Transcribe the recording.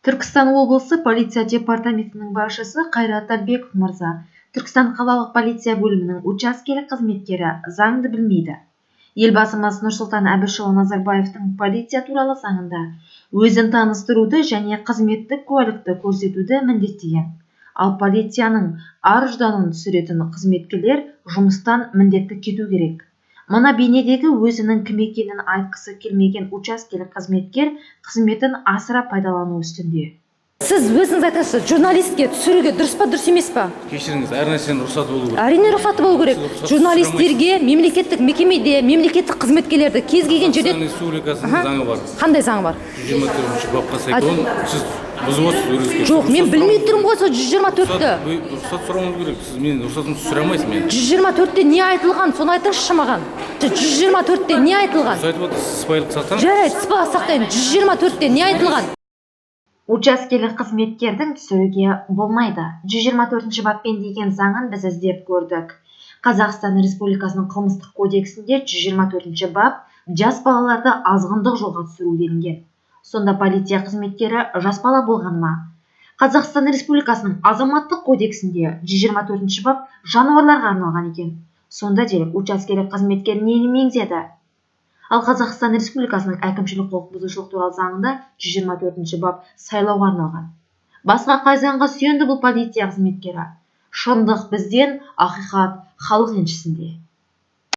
Түркістан облысы полиция департаментінің басшысы Қайрат Әлбеков мырза, Түркістан қалалық полиция бөлімінің учаскелік қызметкері заңды білмейді. Елбасымыз Нұрсұлтан Әбішұлы Назарбаевтың полиция туралы заңында өзін таныстыруды және қызметтік куәлікті көрсетуді міндеттеген. Ал полицияның ар-ұжданын түсіретін қызметкерлер жұмыстан міндетті кету керек. Мына бейнедегі өзінің кім екенін айтқысы келмеген учаскелік қызметкер қызметін асыра пайдалану үстінде. Сіз өзіңіз айтыңызшы, журналистке түсіруге дұрыс па, дұрыс емес па? Кешіріңіз, әр нәрсенің рұқсаты болу керек. Әрине, рұқсаты болу керек. Сіз рұқсат Журналистерге мемлекеттік мекемеде мемлекеттік қызметкерлерді кез келген жерде Қазақстан Республикасының заңы бар. Қандай заңы бар? 124-бапқа сәйкес, оны сіз бұзып отырсыз өрескел. Жоқ, мен білмей тұрмын ғой сол 124-ті. Рұқсат сұрауыңыз керек. Сіз менің рұқсатымсыз түсіре алмайсыз мені. 124-те не айтылған, соны айтыңызшы маған. 124-те не айтылған? Сіз айтып отырсыз, сыпайылық сақтаңыз. Жарайды, сыпайы сақтаймын. 124-те не айтылған? Учаскелік қызметкердің түсіруге болмайды 124 баппен деген заңын біз іздеп көрдік. Қазақстан Республикасының қылмыстық кодексінде 124 бап жас балаларды азғындық жолға түсіру делінген. Сонда полиция қызметкері жас бала болғаны ма? Қазақстан Республикасының азаматтық кодексінде 124 бап жануарларға арналған екен. Сонда делік учаскелік қызметкер нені меңзеді? Ал Қазақстан Республикасының әкімшілік құқық бұзушылық туралы заңында 124 бап сайлауға арналған. Басқа қай заңға сүйенді бұл полиция қызметкері? Шындық бізден, ақиқат халық еншісінде.